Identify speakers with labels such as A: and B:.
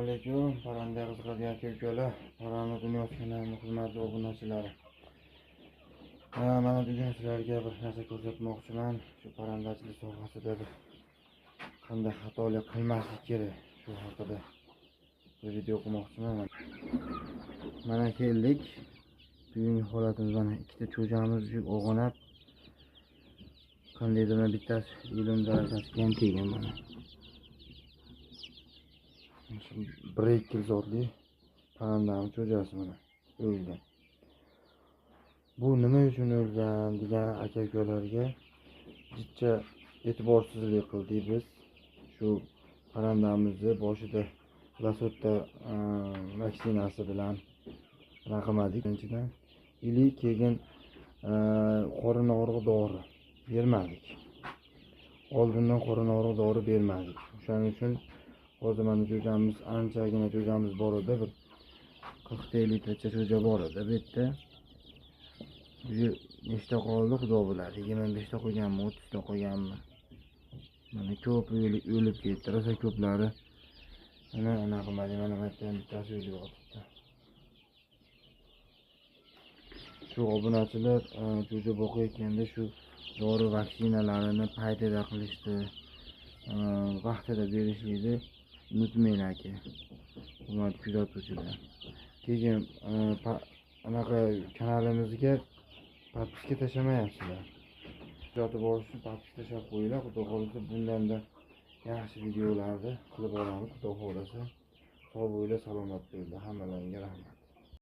A: Alaykum, parranda qiziqadigan aka-ukalar, Parranda dunyosi kanalining hurmatli obunachilari. Mana bugun sizlarga bir narsa ko'rsatmoqchiman. Shu parrandachilik sohasida bir qanday xatolik qilmaslik kerak, shu haqida bir video qilmoqchiman. Mana keldik. Bugungi holatimiz mana ikkita cho'jamiz uyg'onab, qandaydir bittasi ilm darajasiga ham kelgan mana. Bir-ikki zotli parrandani cho'jasi mana o'lgan. Bu nima uchun o'lgan degan aka-ukalarga jicha e'tiborsizlik qildik biz. Shu parrandamizni boshida Lasota vaksinasi bilan qilmadik birinchidan. Ili keyin qorin og'rig'i dori bermadik. Oldindan qorin og'rig'i dori bermadik. O'shaning uchun hozir mana cho'jamiz, anchagina cho'jamiz bor edi, bir 40 litracha cho'ja bor edi bu yerda. Nechta qoldi xudo biladi, 25 ta qo'yganmi, 30 ta qo'yganmi. Mana ko'p o'lib ketdi, rosa ko'plari. Mana anaqa qilmadi, mana bu yerda bittasi o'lib yotibdi. Shu obunachilar cho'ja boqayotganda shu dori vaksinalarini paytida qilishdi, vaqtida berishlikni unutmanglar aka, hurmatli kuzatuvchilar. Keyin anaqa kanalimizga podpiska tashlamayapsizlar. Kuzatib borish uchun podpiska tashlab qo'yinglar. Xudo xohlasa bundan-da yaxshi videolarni qilib boramiz. Xudo xohlasa. Sog' bo'linglar, salomat bo'linglar. Hammalaringga rahmat.